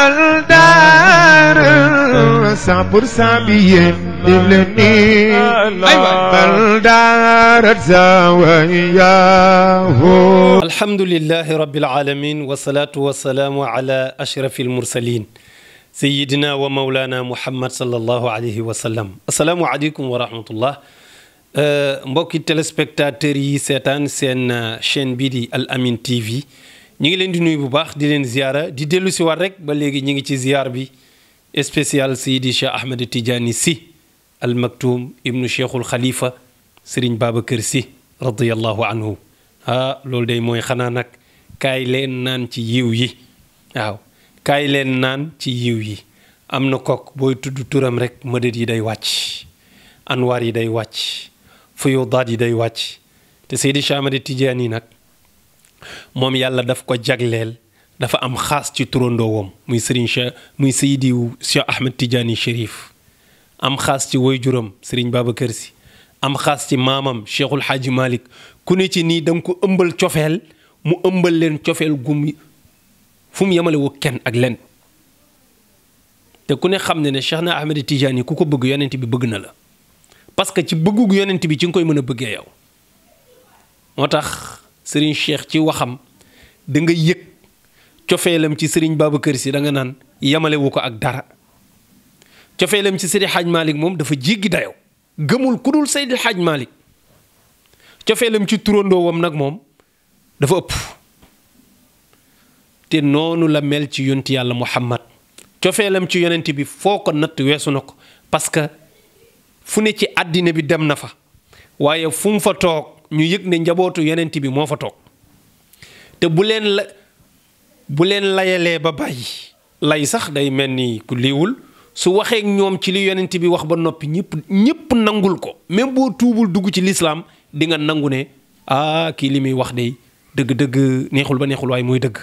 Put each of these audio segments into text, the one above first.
بلدار 100% بيين دلني بلدار زاوياه. الحمد لله رب العالمين والصلاة والسلام على أشرف المرسلين سيدنا ومولانا محمد صلى الله عليه وسلم. السلام عليكم ورحمة الله. mbokki téléspectateurs yi seetaan seen chaîne bii di Al Amine TV ñu ngi leen di nuyu bu baax di leen ziara di dellu si waat rek ba léegi ñu ngi ci ziar bi spécial Seydi Cheikh Ahmed Tidiane Sy Al Maktoum ibnu Cheikhul Khalifa Serigne Babacar Sy radiyallahu anhu. loolu day mooy xanaa nag kaay leen naan ci yiw yi. waaw kaay leen naan ci yiw yi. am na kook booy tudd turam rek mëdët yi day wàcc anwaar yi day wàcc fuyudaat yi day wàcc te Seydi Cheikh Ahmed Tidiane yi nag moom yàlla daf ko jagleel dafa am xaas ci turandoowam muy Serigne Cheikh muy Seydi Cheikh Ahmed Tidiane Chérif am xaas ci waajuram Serigne Babacar Sy am xaas ci maamam Cheikhul Hadji Malick ku ne ci nii da nga ko ëmbal cofeel mu ëmbal leen cofeel gum fu mu yemale wu kenn ak len te ku ne xam ne Cheikh na Ahmed Tidiane ku ko bëgg yonent bi bëgg na la parce que ci bëggu yonent bi ci nga koy mën a bëggee yow moo tax Serigne Cheikh ci waxam da nga yëg cofeelam ci Serigne Babacar Sy da nga naan yemale wu ko ak dara cofeelam ci Seydi Hadj Malick moom dafa jéggi dayoo gëmul ku dul Seydi Hadj Malick cofeelam ci turandoowam nag moom dafa ëpp te noonu la mel ci yonti yàlla Muhammad cofeelam ci yonent bi foo ko natt weesu na ko parce que fu ne ci àddina bi dem na fa waaye fu mu fa toog ñu yëg ne njabootu yonent bi moo fa toog te bu leen layalee ba bàyyi lay sax day mel ni ku liiwul su waxee ñoom ci li yonent bi wax ba noppi ñëpp nangul ko même boo tuubul dugg ci lislaam di nga nangu ne kii li muy wax de dëgg-dëgg neexul ba neexul waaye mooy dëgg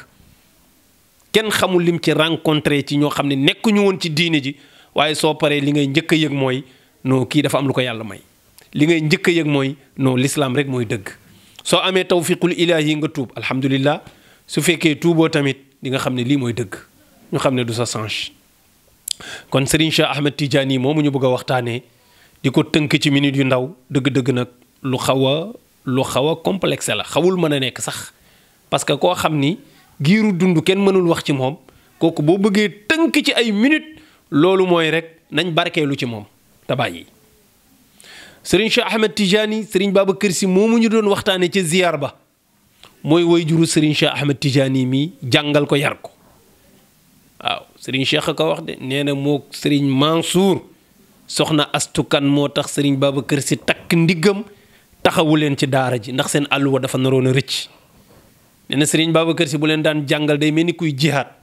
kenn xamul lim ci rencontré ci ñoo xam ne nekkuñu woon ci diine ji waaye soo paree li ngay njëkk a yëg mooy non kii dafa am lu ko yàlla may li ngay njëkk a yëg mooy non l'islam rek mooy dëgg soo amee tawfiqul ilaahi nga tuub alhamdulillah su fekkee tuuboo tamit di nga xam ne lii mooy dëgg ñu xam ne du sa change kon Serigne Cheikh Ahmed Tidiane yi moomu ñu bëgg a waxtaanee di ko tënk ci minute yu ndaw dëgg-dëgg nag lu xaw a complexe la xawul mën a nekk sax parce que koo xam ni giiru dund kenn mënul wax ci moom kooku boo bëggee tënk ci ay minute loolu mooy rek nañ barkeelu ci moom tabaay yi Serigne Cheikh Ahmed Tidiane Serigne Babacar Sy moomu ñu doon waxtaanee ca ziyaar ba mooy wayjuru Serigne Cheikh Ahmed Tidiane mi jàngal ko yar ko waaw Serigne Cheikh ko wax de nee na moo Serigne Mansour soxna astukan moo tax Serigne Babacar Sy takk ndiggam taxawu leen ci daara ji ndax seen àlluwa dafa naroon a rëcc nee na Serigne Babacar Sy bu leen daan jàngal day mel ni kuy jihaat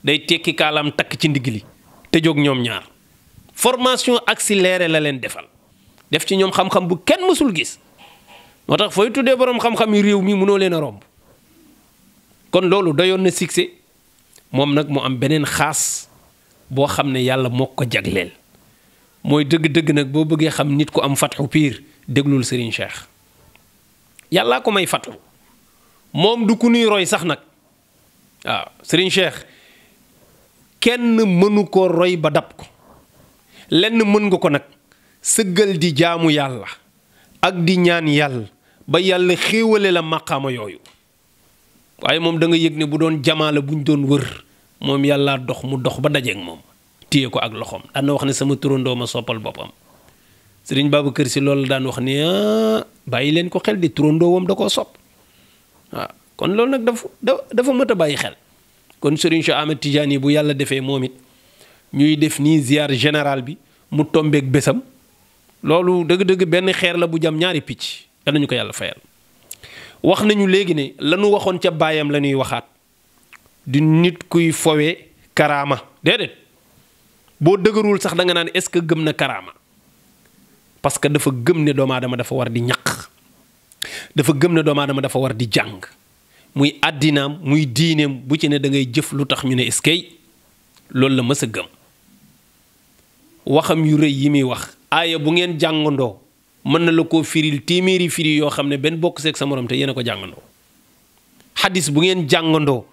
day tekki kaalaam takk ci ndigg li te jóg ñoom ñaar formation accélérée la leen defal def ci ñoom xam-xam bu kenn mësul gis moo tax fooy tuddee borom xam-xam yi réew mi mënoo leen a romb kon loolu doyoon na succès moom nag mu am beneen xaas boo xam ne yàlla moo ko jagleel mooy dëgg-dëgg nag boo bëggee xam nit ku am fatxu piir déglul Serigne Cheikh yàllaa ko may fatxu moom du ku nuy roy sax nag waaw Serigne Cheikh kenn mënu ko roy ba dab ko lenn mën nga ko nag sëggal di jaamu yàlla ak di ñaan yàlla ba yàlla xéewale la maqaama yooyu waaye moom da nga yëg ne bu doon jamaa la bu ñu doon wër moom yàlla dox mu dox ba dajeek moom téye ko ak loxoom daan na wax ne sama turandoo ma soppal boppam Serigne Babacar Sy loolu daan wax ne bàyyi leen ko xel di turandoowam da koo sopp waaw kon loolu nag dafa mët a bàyyi xel kon Serigne Cheikh Ahmed Tidiane bu yàlla defee moom it ñuy def nii ziar général bi mu tombeek bésam loolu dëgg-dëgg benn xeer la bu jam ñaari picc danañu ko yàlla fayal wax nañu léegi ne lanu waxoon ca baayam la ñuy waxaat di nit kuy fowe karaama déedéet boo dëgërul sax da nga naan est-ce que gëm na karaama parce que dafa gëm ne doomu aadama dafa war di ñaq dafa gëm ne doomu aadama dafa war di jàng muy àddinaam muy diineem bu ci ne da ngay jëf lu tax ñu ne est-ce que loolu la mës a gëm waxam yu rëy yi muy wax aaya bu ngeen jàngandoo mën na la koo firil téeméeri firi yoo xam ne benn bokk seeg sa morom te yéen a ko jàngandoo xadis bu ngeen jàngandoo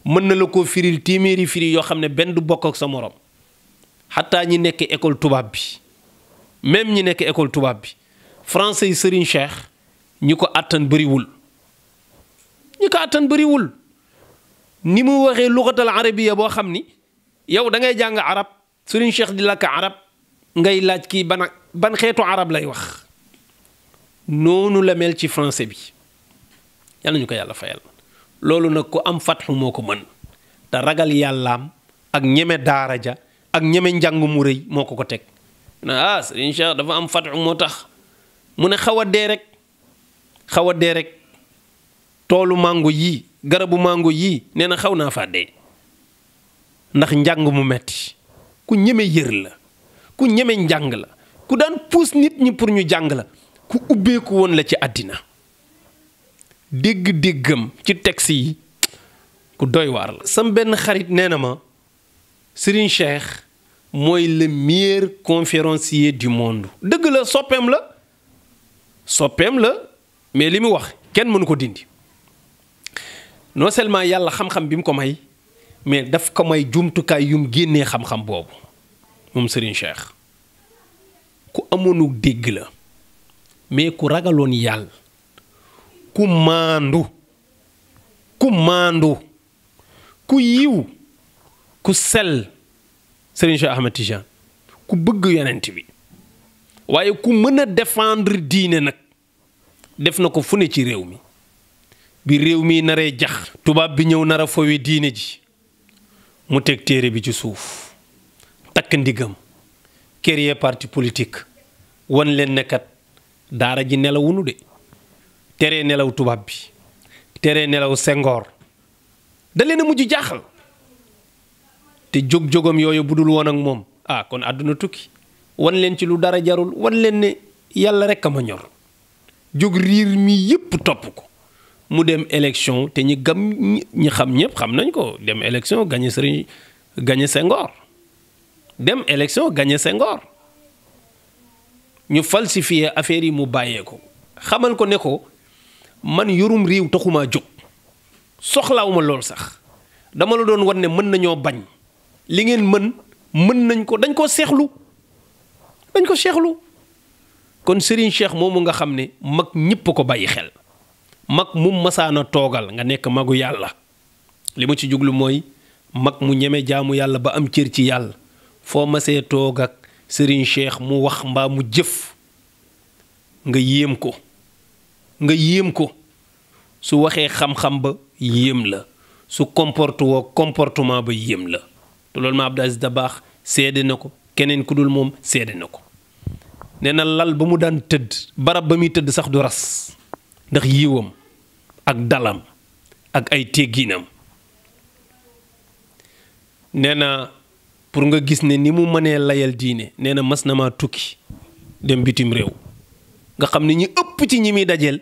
mën na la koo firil téeméeri firi yoo xam ne benn du bokk ak sa morom xataa ñi nekk école tubaab bi même ñi nekk école tubaab bi français yi Serigne Cheikh ñi ko àttan bëriwul ni mu waxee lugatal arabiya boo xam ni yow da ngay jàng arab Serigne Cheikh di lakk arab ngay laaj kii ban xeetu arab lay wax noonu la mel ci français bi yàlla ñu ko yàlla fayal loolu nag ku am fatxu moo ko mën te ragal yàllaam ak ñeme daara ja ak ñeme njàng mu rëy moo ko teg na Serigne Cheikh dafa am fatxu moo tax mu ne xaw a dee rek toolu mango yii garabu mango yii nee na xaw naa faa dee ndax njàng mu metti ku ñeme yër la ku ñeme njàng la ku daan puus nit ñi pour ñu jàng la ku ubbeeku woon la ci àddina dégg-déggam ci texte yi ku doy waar la. sam benn xarit nee na ma Serigne Cheikh mooy le meilleur conférencier du monde. dëgg la soppeem la mais li mu wax kenn mënu ko dindi non seulement yàlla xam-xam bi mu ko may mais daf ko may jumtukaay yum génnee xam-xam boobu moom Serigne Cheikh ku amoonu dégg la mais ku ragaloon yàlla ku maandu ku yiw ku sell Serigne Cheikh Ahmed Tidiane ku bëgg yonent bi waaye ku mën a défendre diine nag def na ko fu ne ci réew mi bi réew mi naree jax tubaab bi ñëw nar a fowe diine ji mu teg téere bi ci suuf takk ndigam créer parti politique wan leen ne kat daara ji nelawunu de teree nelaw tubaab bi teree nelaw Senghor da leen a mujj jaaxal te jóg-jógam yooyu budul woon ak moom kon àdduna tukki wan leen ci lu dara jarul wan leen ne yàlla rek a ma ñor jóg riir mi yépp topp ko mu dem élection te ñi xam ñëpp xam nañ ko dem élection gagné Senghor dem élection gagné Senghor ñu falsifier affaire yi mu bàyyee ko xamal ko ne ko man yorum réew taxumaa jóg soxlaawuma lool sax dama la doon wan ne mën nañoo bañ li ngeen mën nañ ko dañ ko seexlu kon Serigne Cheikh moomu nga xam ne mag ñëpp ko bàyyi xel mag mu masaana toogal nga nekk magu yàlla li ma ci juglu mooy mag mu ñeme jaamu yàlla ba am cër ci yàlla foo masee toog ak Serigne Cheikh mu wax mbaa mu jëf nga yéem ko su waxee xam-xam ba yéem la su comportement ba yéem la te loolu ma Abdou Aziz Dabakh seede na ko keneen ku dul moom seede na ko nee na lal ba mu daan tëdd barab ba muy tëdd sax du ras ndax yiwam ak dalam ak ay tegginam nee na pour nga gis ne ni mu mënee layal diine nee na mas na maa tukki dem bitim réew nga xam ne ñi ëpp ci ñi muy dajeel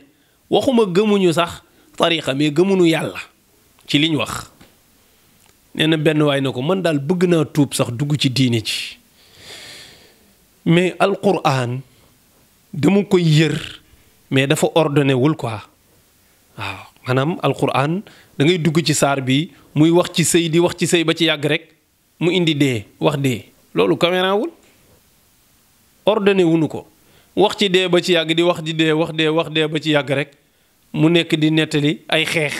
waxuma gëmuñu sax tariixa mais gëmuñu yàlla ci liñ wax nee na benn waay na ko man daal bëgg naa tuub sax dugg ci diine ci mais alquran dama koy yër mais dafa ordonné wul quoi waaw maanaam alquran da ngay dugg ci saar bi muy wax ci sëy di wax ci sëy ba ci yàgg rek mu indi dee wax dee loolu caméra wul ordonné wuñu ko wax ci dee ba ci yàgg di wax di dee wax dee ba ci yàgg rek mu nekk di nettali ay xeex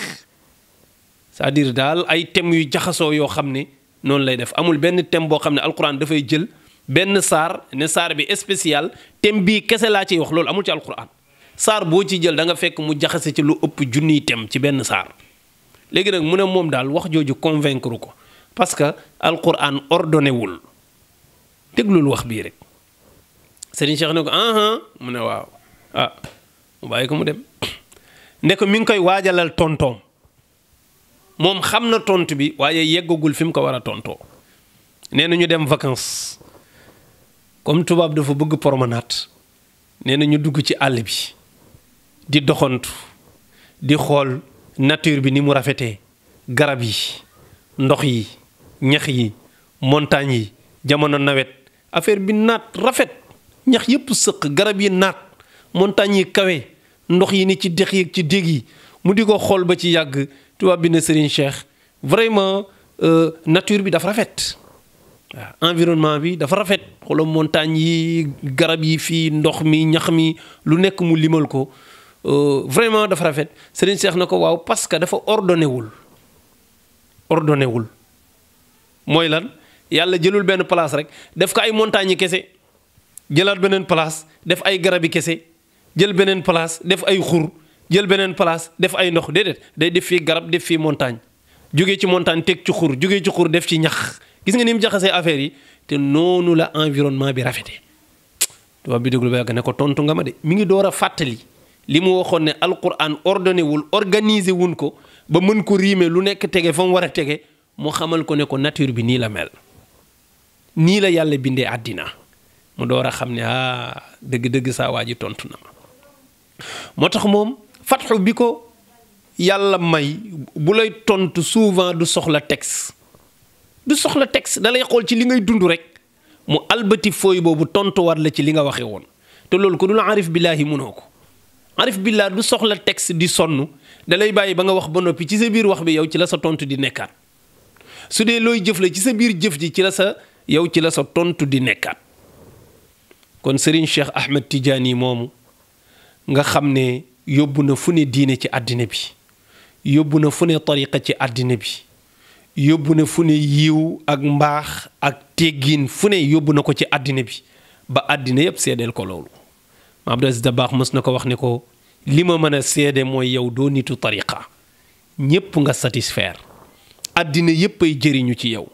c'est-à-dire daal ay thèmes yu jaxasoo yoo xam ne noonu lay def amul benn thème boo xam ne alquran dafay jël benn saar ne saar bi spécial thème bii kese laa ciy wax loolu amul ci alquran saar boo ci jël da nga fekk mu jaxase ci lu ëpp junniy thème ci benn saar léegi nag mu ne moom daal wax jooju convaincre ko parce que alquran ordonné wul déglul wax bii rek Serigne Cheikh ne ko mu ne waaw mu bàyyi ko mu dem ne ko mi ngi koy waajalal tontoom moom xam na tontu bi waaye yeggagul fi mu ko war a tontoo nee na ñu dem vacances comme tubaab dafa bëgg promenade nee na ñu dugg ci àll bi di doxantu di xool nature bi ni mu rafetee garab yi ndox yi ñax yi montagne yi jamono nawet affaire bi naat rafet ñax yépp sëq garab yi naat montagne yi kawe ndox yi ni ci dex yi ci dég yi mu di ko xool ba ci yàgg tubaab bi ne Serigne Cheikh vraiment nature bi dafa rafet waaw environnement bi dafa rafet xoolal montagne yi garab yi fii ndox mi ñax mi lu nekk mu limal ko vraiment dafa rafet Serigne Cheikh na ko waaw parce que dafa ordonné wul mooy lan yàlla jëlul benn place rek def ko ay montagnes yi kese jëlaat beneen place def ay garab yi kese jël beneen place def ay xur jël beneen place def ay ndox déedéet day def fii garab def fii montagne jógee ci montagne teg ci xur jógee ci xur def ci ñax gis nga ni mu jaxasee affaire yi te noonu la environnement bi rafetee tubaab bi déglu ba yàgg ne ko tontu nga ma de mi ngi door a fàttali li mu waxoon ne alquran ordonné wul organisé wun ko ba mën ko riime lu nekk tege fa mu war a tege mu xamal ko ne ko nature bi nii la mel nii la yàlla bindee àddina mu door a xam ne dëgg-dëgg saa waa ji tontu na ma moo tax moom fatxu bi ko yàlla may bu lay tontu souvent du soxla texte da lay xool ci li ngay dund rek mu albati fooy boobu tontuwaat la ci li nga waxee woon te loolu ko dul arif billaahi mënoo ko arif billah du soxla texte di sonn da lay bàyyi ba nga wax ba noppi ci sa biir wax bi yow ci la sa tontu di nekkaat su dee looy jëf la ci sa biir jëf ji ci la sa tontu di nekkaat kon Serigne Cheikh Ahmed Tidiane moomu nga xam ne yóbbu na fu ne diine ci àddina bi yóbbu na fu ne tariqa ci àddina bi yóbbu na fu ne yiw ak mbaax ak teggin fu ne yóbbu na ko ci àddina bi ba àddina yépp seedeel ko loolu ma Abdou Aziz Dabakh mës na ko wax ne ko li ma mën a seede mooy yow doo nitu tariqa ñépp nga satisfaire àddina yépp ay jëriñu ci yow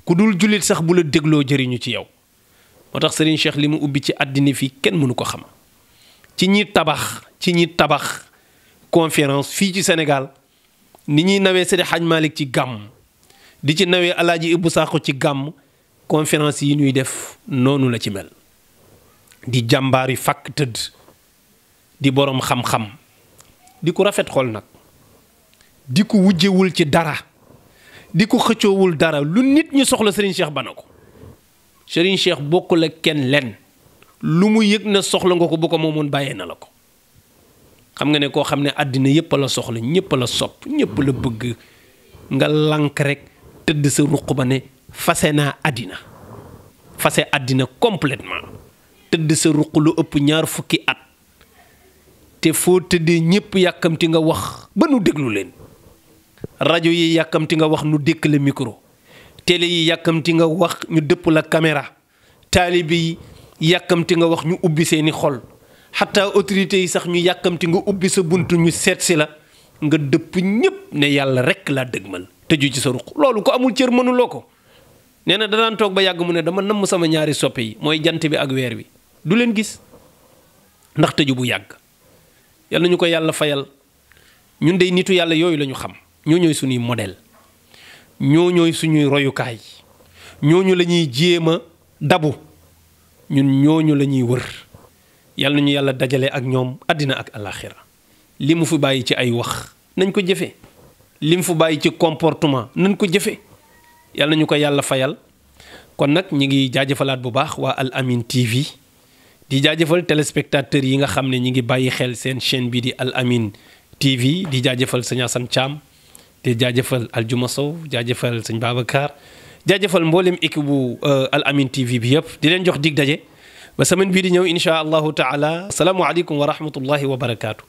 ku dul jullit sax bu la dégloo jëriñu ci yow moo tax Serigne Cheikh li mu ubbi ci àddina fii kenn mënu ko xam ci ñi tabax conférence fii ci Sénégal ni ñuy nawee Seydi Hadj Malick ci gàmm di ci nawee Alaaji Ibou Sakho ci gàmm conférence yi ñuy def noonu la ci mel di jàmbaar yi fàkk tëdd di boroom xam-xam di ko rafet xol nag di ko wujjewul ci dara di ko xëccoowul dara lu nit ñi soxla Serigne Cheikh bana ko Serigne Cheikh bokkul ak kenn lenn lu mu yëg na soxla nga ko bu ko moomoon bàyyee na la ko xam nga ne koo xam ne àddina yépp la soxla ñépp la sopp ñépp la bëgg nga lank rek tëdd sa ruq ba ne fase naa àddina complètement tëdd sa ruq lu ëpp 20 at te foo tëddee ñépp yàkkamti nga wax ba nu déglu leen rajo yi yàkkamti nga wax nu dékk la micro télé yi yàkkamti nga wax ñu dëpp la caméra taalibe yi yàkkamti nga wax ñu ubbi seeni xol xataa autorités yi sax ñu yàkkamti nga ubbi sa buntu ñu seetsi la nga dëpp ñépp ne yàlla rekk laa dëgmal tëju ci sa ruq loolu ko amul cër mënuloo ko nee na danaan toog ba yàgg mu ne dama namm sama ñaari soppe yi mooy jant bi ak weer wi du leen gis ndax tëju bu yàgg yàlla ñu ko yàlla fayal ñun dey nitu yàlla yooyu la ñu xam ñoo ñooy suñuy modèle ñoo ñooy suñuy royukaay ñooñu la ñuy jéem a dabu ñun ñooñu la ñuy wër yàlla ñu yàlla dajale ak ñoom àddina ak alaxira li mu fi bàyyi ci ay wax nañ ko jëfe li mu fi bàyyi ci comportement nañ ko jëfe yàlla ñu ko yàlla fayal kon nag ñi ngi jaajëfalaat bu baax waa Al Amine TV di jaajëfal téléspectateurs yi nga xam ne ñi ngi bàyyi xel seen chaîne bi di Al Amine TV di jaajëfal sëñ Assane Thiam di jaajëfal Aljuma Sow jaajëfal sëñ Babacar jaajëfal mboolem équipe bu Al Amine TV bi yëpp di leen jox dig daje ba semaine bii di ñëw insha allahu taala asalaamu aleykum wa rahmatullahi wa barakaatu.